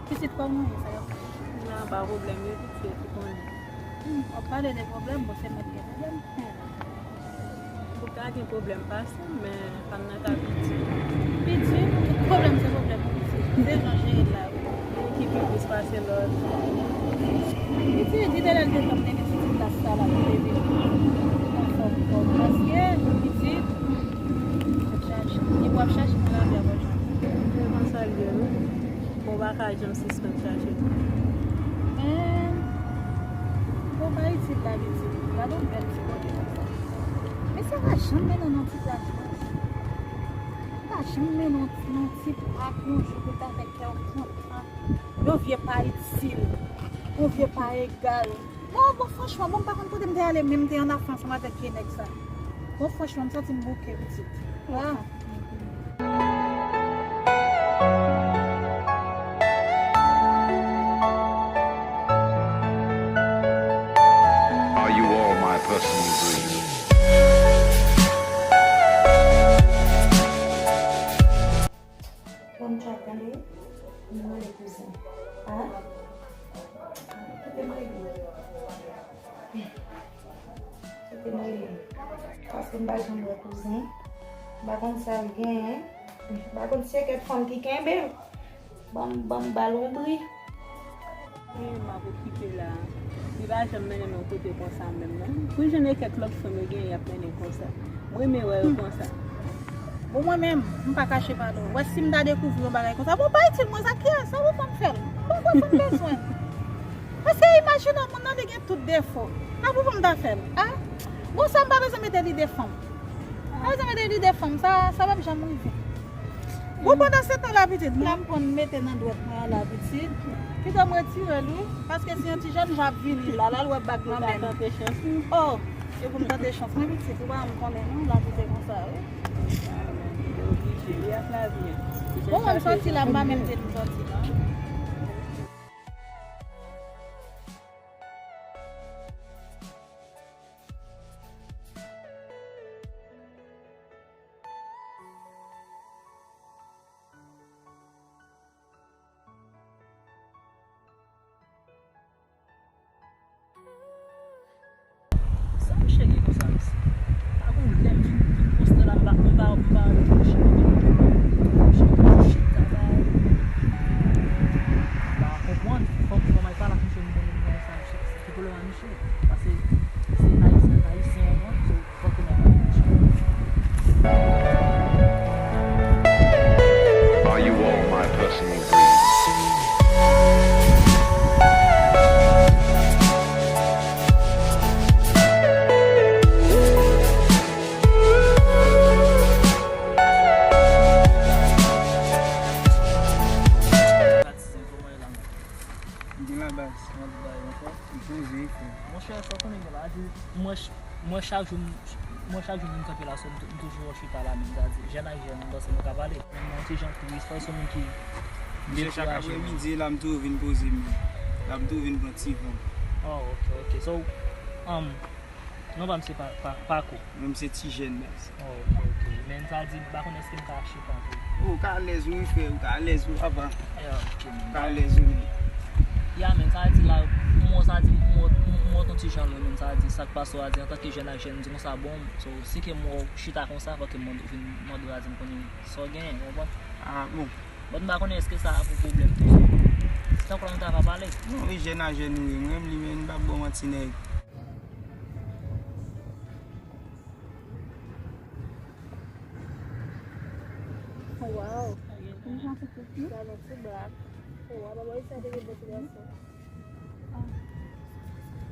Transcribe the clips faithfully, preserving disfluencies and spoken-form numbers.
Pitit, kòman w ye, sa va? Nan, pa pwoblèm, yo tout se ki konnen. Hmm, w ap pale de pwoblèm, bon, se mwen ki gen pwoblèm. Hmm. Ou ka gen pwoblèm pase, men pa m nan ka piti. Piti, tout pwoblèm se pwoblèm pou piti. Se jan jere l la, wi. Gen ki pi plis pase lòt. Piti, di de lè l te fè m te gen ti plas sa la pou te vin anfòm, fòm. Paske, piti, hmm, ap chache. Li pou ap chache nan lavi a, bon jan. Se konsa l ye, wi. Bon, w pa ka janm sispann chache. Men, bon, pa itil la, itil. Gade yon bèl ti kote konsa. Men sa pa janm mennen nan ti plas, non. Pa janm mennen nan ti plas, yon jou pou ta fè kè w kontan. Yon vye pa itil. Yon vye pa egal. Bon, bon, franchman, bon, m pa konn kote m te ale, men m te ann afè ansanm avèk vye nèg sa. Bon, franchman, m santi m bouke, pitit. Ah. Are you all my personal dreams? Bon, tchak, tande. M rele kouzen. Ah? Kite m rele. Kite m rele. Paske m pa janm wè kouzen. M pa konn sa l genyen. M pa konn si se kèk fanm ki kenbe l. Ban m, ban m ba l yon bri. Wi, m ap okipe la. Li pa janm mennen m yon kote konsa menm, non. Pou jan e kèk lòt fanm yo gen, y ap mennen konsa. M renmen wè yo konsa. Bon, mwen menm, m pa kache pa nou. Wè, si m ta dekouvri yon bagay konsa, bon, pa itil mwen, sa ki a, sa pou fè m fè l? M pa kwè sa m bezwen. Paske imajine w, moun nan li gen tout defo. Sa pou fè m ta fè l? Ah? Bon, sa m pa bezwen mete lide fanm. Pa bezwen mete lide fanm, sa, sa p ap janm rive. Bon, pandan se tan la, pitit, m ap konn mete nan dwèt mwen an la, pitit. Kite m retire l, wi. Paske si yon ti jèn jan ap vini la, l al wè bag nan men m. Ou ka tante chans ou. Oh, e pou m tante chans mwen, pitit. Ou pa janm konnen, non, lavi se konsa, wi. Yo oblije, wi, ak lavi an. Bon, mwen m sòti la, m pa menm te di m sòti la. Sa misye gen konsa, mesye? Pa gon lè m vin, vin konsta la, m pa, m pa, m pa wè misye. Misye gen chita la. M pa konprann. Fòk, fòk m al pale ak misye, m konnen, m konnen sa misye. Ki pwoblèm a misye? Paske se Ayisyen ak Ayisyen, ou konprann? So, fòk ou mèt ap di. Are you all my personal dreams? Gen la baz. Mwen di bay ankò. M poze, frè. Monchè, sa w konnen gen la, di, mwen ch-, mwen chak jou, m-, mwen chak jou m vin kanpe la, so m tou-, m toujou chita la, menm sa di, jèn ak jèn, m panse nou ka pale. Men mwen yon ti jan tris, fò se moun ki dekouraje. Chak apremidi, la m tou vin poze m. La m tou vin pran ti van. Oh, ok, ok. So, um, non pa m se pa, pa, Paco. Mwen, m se ti jèn baz. Oh, ok, ok. Men sa di, m pa konn èske m ka chita tou. Ou ka alèz wi, frè, ou ka alèz wi, papa. Ya, ok, men. Ou ka alèz wi. Ya, men sa di la, m wè sa di, m wè, m wè ton ti jan lwen, men sa di, sa k pase w a di, antanke jèn ak jèn, m di konsa, bon, so, si ke m wè w chita konsa, fò ke m mande, vin mande w a di m konnen sa w genyen, w konprann? Ah, bon. Bon, m pa konnen èske sa a pou pwoblèm tou, so, si tankou la nou ta va pale. Non, wi, jèn ak jèn nou ye, mwen menm li menm, m p ap ba w manti, nèg. Wow. Sa gen ti blag. Wow, papa, sa te gen bon ti gason.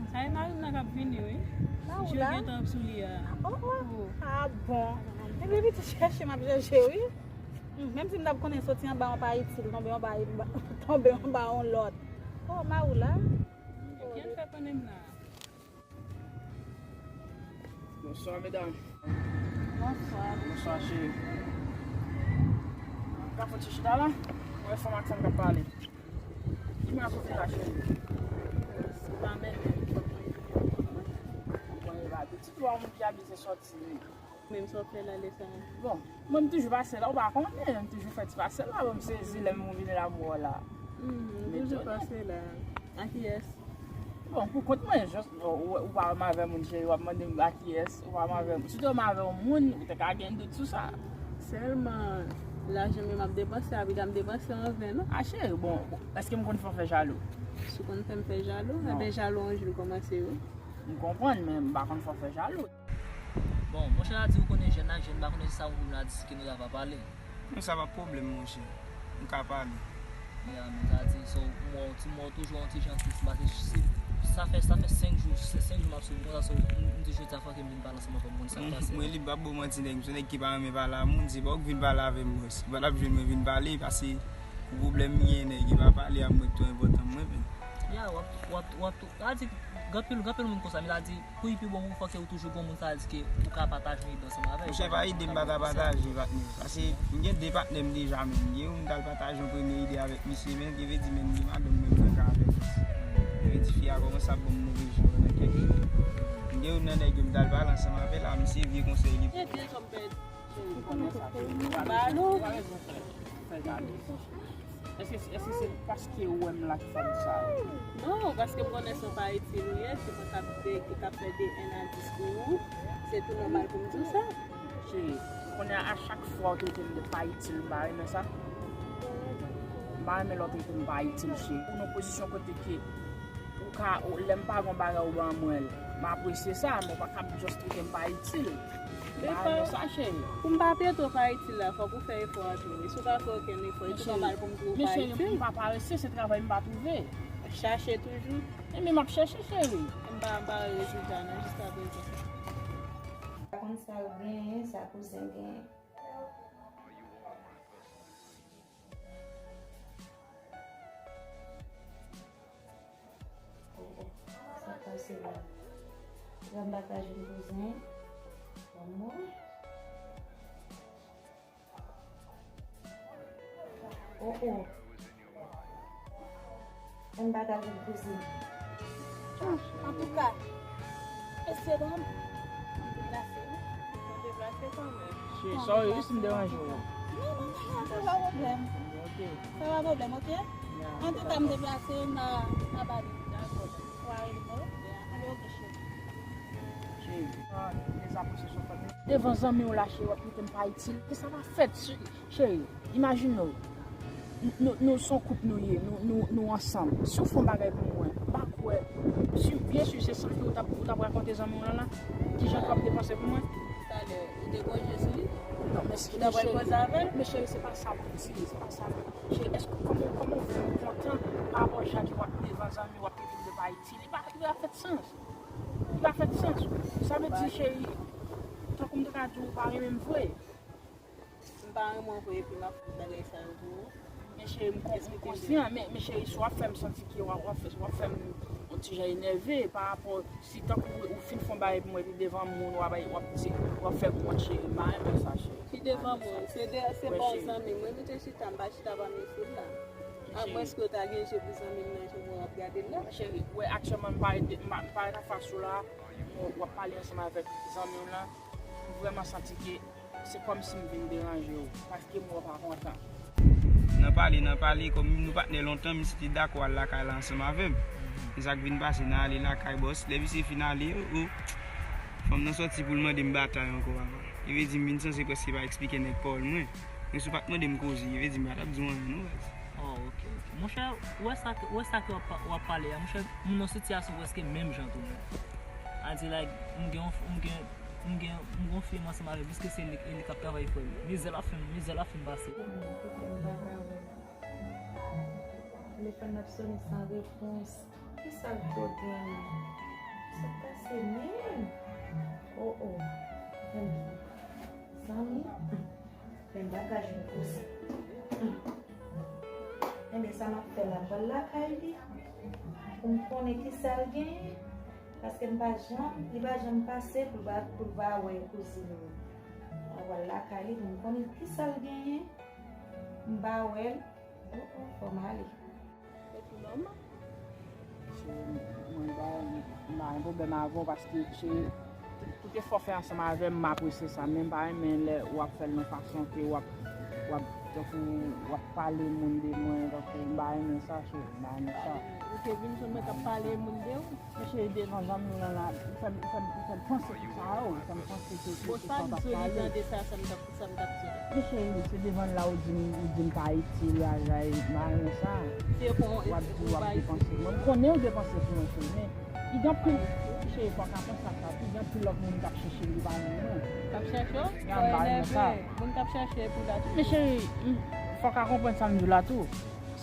Sa e mari m nan k ap vini, wi. Mesye gentan ap sou li a. Oh, oh. Ah, bon. Ebyen, pitit chèche m ap chèche, wi. Hmm, menm si m t ap konnen soti anba yon pa itil, tonbe anba, tonbe anba yon lòt. Oh, Maoula. Kijan l fè konnen m la? Bonswa, medam. Bonswa. Bonswa, cheri. Ou ka fè ti chita la? Mwen fè m ak fanm k ap pale. Ki mwen kote la, cheri? Ou pa menm. Bon, e pa pitit ou a moun ki a bezwen sòti. Menm sa w fè la lè sa a. Bon, mwen m toujou pase la, ou pa konnen, m toujou fè ti pase la, bon, m sezi lè m vini la m wè w la. Mhm, m toujou panse la. A kiyès? Bon, pou kont mwen, jis, ou, ou, ou pa wè m avè moun, cheri, w ap mande m a kiyès, ou pa wè m avè moun. Si w te wè m avè yon moun, ou te ka gen dout sou sa. Sèlman, lajan m yo m ap depanse, a, piga m depanse an ven, non? A, cheri, bon, èske m konn fè w fè jalou? Si w konn fè m fè jalou, non. Enben, jalou an jou l kòmanse, wi. M konprann, men m pa konn fè w fè jalou. Bon, monchè, la di ou konnen jèn ak jèn, m pa konnen si sa yon pwoblèm la di si ke nou ta va pale. Non, sa pa pwoblèm, monchè. M ka pale. Ya, men sa di, so, m wè w ti, m wè w toujou yon ti jan tris, paske si, sa fè, sa fè senk jou, se senk jou m ap swiv ou konsa, so, m, m di jodi a fò ke m vin pale ansanm avè w, m konn sa k pase. Mwen li, m p ap ba w manti, nèg, m se nèg ki pa renmen pale a moun, se pa w k vin pale avè m, bòs. Ou pa t ap jwenn mwen vin pale, paske pou pwoblèm m gen, nèg, e pa pale a mwen k twò enpòtan mwen, men. Ya, w ap, w ap, w ap, sa di, gen anpil, gen anpil moun konsa, men sa di, pou li pi bon pou ou, fò ke ou toujou gon moun sa di ke ou ka pataje yon ide ansanm avè l. Monchè, pa ide m pa ta pataje, patnè. Paske m gen de patnè m deja menm. M gen youn m t al pataje yon premye ide avèk misye, men ki vle di menm gen madanm menm nan ka avèk misye. Ki vle di fi a kòmanse ap ban m move jan nan kèk jou. M gen youn nan nèg yo m t al pale ansanm avè l la, misye vye konsèy li. Gen de zòm pèdi. Ou konnen sa, cheri. Ou pa bezwen, ou pa bezwen fè, fè jalou. Èske, èske se paske ou wè m la ki fè m sa? Non, paske m konnen se yon pa itil ou ye, se mwen k ap de, ki t ap fè de en a dis pou ou. Se tou nòmal pou m di w sa. Cheri, ou konnen a chak fwa ou trete m de pa itil, m pa renmen sa. M pa renmen lè w trete m pa itil, cheri. Ou nan pozisyon kote ke ou ka, ou, lè m pa gen yon bagay ou ban mwen l, m apresye sa, men ou pa ka just trete m pa itil. M pa renmen sa, cheri. Pou m pa trete w pa itil la, fòk ou fè efò a tou. E si w pa fè okenn efò, e tou nòmal pou m di w pa itil. Men cheri, m pa parese, se travay m pa twouve. Chache toujou. Ebyen, m ap chèche, cheri. M pa, m pa wè rezilta non, jiskaprezan. Pa konn sa l genyen, sa kouzen genyen. Oh, oh. Sa k pase la? Gran bagay jwenn kouzen. Ban mwen. Oh, oh. Yon bagay jwenn kouzen. Antouka, mesye dam, m deplase, wi. Ou deplase kanmenm. Cheri, sorry, wi, si m deranje w. Non, non, non, non, sa pa pwoblèm. Ok. Sa pa pwoblèm, ok? Ya. Antouka, m deplase, m a, m a ba li. Dakò. Ou a rele mwen, ok? Alò, ok, cheri. Cheri, ah, dezapresyasyon fèt. Devan zanmi w la, cheri, w ap trete m pa itil. Ki sa va fèt, cheri? Cheri, imajine w, nou, nou, nou se yon koup nou ye, nou, nou, nou ansanm. Si w fè yon bagay pou mwen, m pa kwè, si, byen si se sa ke w t ap, ou t ap rakonte zanmi w lan la, kijan ke w ap depanse pou mwen? Talè, ou te gon je sou li? Non, men cheri, men cheri, se pa sa pou di, se pa sa. Cheri, èske, kòman, kòman w fè m kontan pa rapò jan ke w ap devan zanmi w ap trete m de pa itil? Li pa, li pa fèt sans. Li pa fèt sans. Sa vle di, cheri, tankou m te ka di w, ou pa renmen m vre. M pa renmen w vre epi m ap fè bagay sa yo pou ou. Men cheri, m kon-, m konsyan, men, men cheri, si w ap fè m santi ke w ap, w ap fè, w ap fè m yon ti jan enève pa rapò si tankou ou fin fè yon bagay pou mwen epi devan moun w ap, w ap di, w ap fè m wont, cheri, m pa renmen sa, cheri. Ki devan moun? Se de, se pa w zanmi m, mwen mete chita, m pa chita pa mesye la. Amwens ke w ta gen je pou zanmi m nan jan mwen w ap gade l la. Cheri, ou wè aktyèlman m parèt, m pa, m parèt anfas ou la, w ap pale ansanm avèk zanmi w lan, m vrèman santi ke se kòmsi m vin deranje w, paske m wè w pa kontan. Nan pale, nan pale, kòm nou patnè lontan, misye te dakò al lakay la ansanm avè m. Men sa k vin pase, nan ale lakay bòs, lè misye fin ale, o, o, fanm nan sòti pou l mande m batay ankò, papa. Li vle di m vin sanse prèske pa eksplike nèg pawòl mwen. Men si w pa t mande m koze, li vle di m pa t ap di w anyen non, baz. Oh, ok, ok. Monchè, ou wè sa ke, ou wè sa ke w ap pa-, w ap pale a, monchè, m nan sitiyasyon prèske menm jan tou, men. A di, like, m gen yon, m gen, m gen, m gen yon fi m ansanm avè l, piske se li, li k ap travay frè m. Mizè l ap fè m, mizè l ap fè m pase. Telefòn nan ap sonnen san repons. Kisa l twò genyen? Sa k pase menm? Oh, oh. Zanmi. Men bagaj yon koze. Enben, sa m ap fè la, m pral lakay li pou m konnen kisa l genyen. Paske m pa janm, li pa janm pase pou l pa, pou l pa wè kouzin li. Mwen pral lakay li pou m konnen kisa l genyen. M pa wè l. Oh, oh, fò m ale. Epi manman? Cheri, mwen pa, m pa gen pwoblèm avè w paske, cheri, tout, tout efò w fè ansanm avè m, m apresye sa. Men m pa renmen lè w ap fè l nan fason ke w ap, W ap, tankou, w ap pale moun de mwen, tankou, m pa renmen sa, cheri, m pa renmen sa. Ou te vin jwenn mwen k ap pale moun de ou? Men cheri, devan zanmi w lan la, ou fè m, ou fè m, ou fè m panse tout sa yo, ou fè m panse ke, ke, ke sa w t ap pale. Bon, sa m di w li tande sa, sa m t ap, sa m t ap di la. Men cheri, se devan l la ou di m, ou di m pa itil, ayay, m pa renmen sa. W ap di w ap depanse. Mwen, m konnen ou depanse pou mwen, cheri, men pi gen anpil, cheri, fò w ka panse a sa, pi gen anpil lòt moun k ap chèche l, li pa jwenn mwen. K ap chèche w? Fò w enève. Moun k ap chèche pou la toujou. Men cheri, m, fò w ka konprann sa m di w la tou.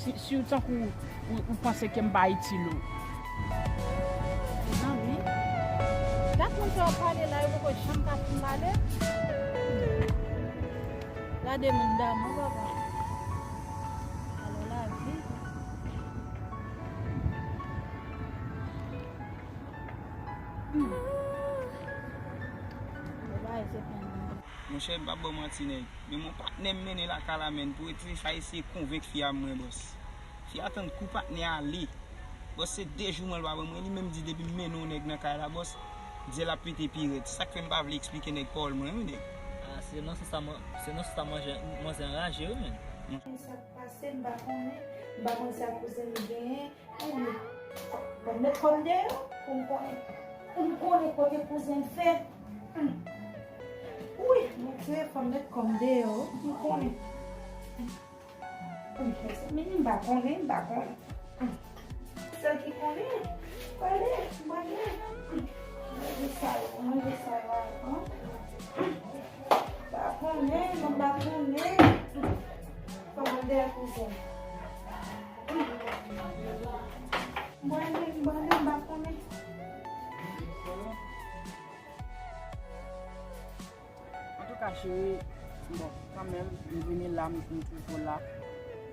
Si, si w tankou ou, ou panse ke m pa itil ou. Mezanmi, gad moun sa yo pale la, yo poko janm ka fin pale. Gade moun damou, papa. Alò lavi. Hmm. Bon, bagay se fini. Monchè, m p ap ba w manti, nèg. Men yon patnè m mennen lakay la, menn, pou retire sa, eseye konvenk fi a mwen, bòs. Fi a tann kou patnè a ale. Bòs, se de jou mwen l pa ban mwen, li menm di depi m mennen yon nèg nan kay la, bòs, dyèl ap pete pi rèd. Se sa k fè m pa vle eksplike nèg pawòl mwen, wi, nèg. Ah, se nan sans sa, man-, se nan sans sa manzè, manzè anraje, wi, menn. Sa k pase, m pa konnen. M pa konn sa kouzen m genyen. Anben, fò m met kò m deyò pou m konnen. Pou m konnen kote kouzen m fè. Hmm. Wi, Bondye, fò m met kò m deyò, pou m konnen. Hmm, mezanmi, m pa konnen, m pa konnen. Hmm. Sèl ki konnen, pale, m pale. Hmm. Manje sa yo, manje sa yo avan. Hmm. M pa konnen, mwen pa konnen. Hmm. Fò m mande a kouzen. Mwen menm, mwen menm, m pa konnen. Antouka, cheri, bon, kanmenm, m vini la, m, m twouve w la.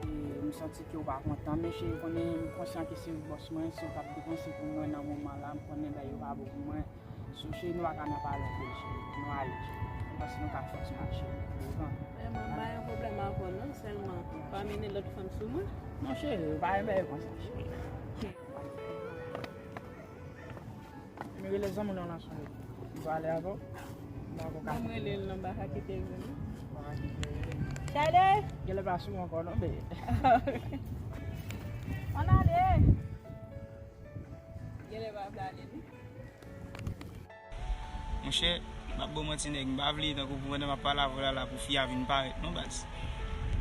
E m santi ke w pa kontan. Men, cheri, konnen m konsyan ke se bòs mwen, se ou k ap depanse pou mwen nan moman la. M konnen bagay yo pa bon pou mwen. So, cheri, nou pa ka nan pale anpil, cheri. Nou ale, cheri. Mwen panse nou ka fè ti mache devan. Men mwen pa gen pwoblèm avè w non, sèlman pa mennen lòt fanm sou mwen. Non, cheri, ou pa renmen konsa, cheri. M rele zanmi w nan sou. M pale avè w. M pa konn ka. Ban m rele l non, m pa ka kite l vini. M pa ka kite l vini. Chale! Genlè pa sou ankò non, bebe. Ann ale! Genlè pa vle ale non. Monchè, m ap ba w manti nèg, m pa vle tankou pou pandan m ap pale avè w la, la pou fi a vin parèt non baz.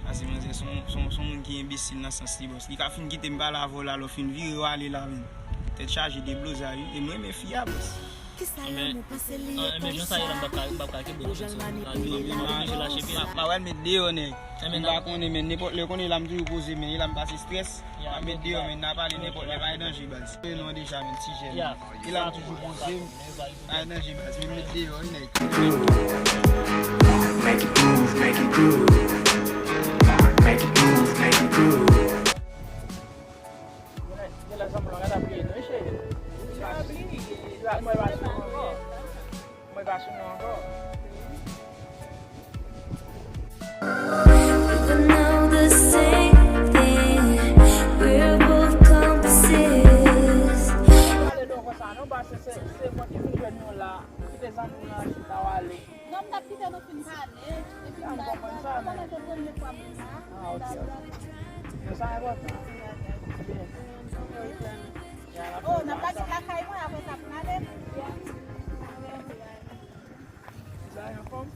Paske manzè se yon, se yon, se yon moun ki enbesil nan sans li, bòs. Li ka fin kite m pale avè w la, lè w fin vire w ale la menm. Tèt chaje, deblozay wi, e m renmen fi a, bòs. Kisa lanmou pase li e konsa. Pou jal mani. M ap al met deyò nèg. M pa konnen men nenpòt lè konnen la m toujou poze men e la m pase estrès. M ap met deyò men n a pale nenpòt lè pa gen danje baz. Konnen nou an deja men ti jèn. E la m toujou poze m. Pa gen danje baz men m met deyò wi nèg. Make it move, make it groove. Make it move, make it groove. Genlè zanmi w la gad ap bliye nou wi cheri. Mwen pa sou nou ankò. Mwen pa sou nou ankò. Pale de w konsa non, paske se, se mwen ki vin jwenn nou la. Kite zanmi w nan chita w ale. Non, m t ap kite nou fin pale. Epi m ta, m konnen se premye fwa m vin la. Ah, ok, ok. Men sa enpòtan. Byen. Oh, n ap pati lakay mwen, apre sa pou n ale. Sa anfòm?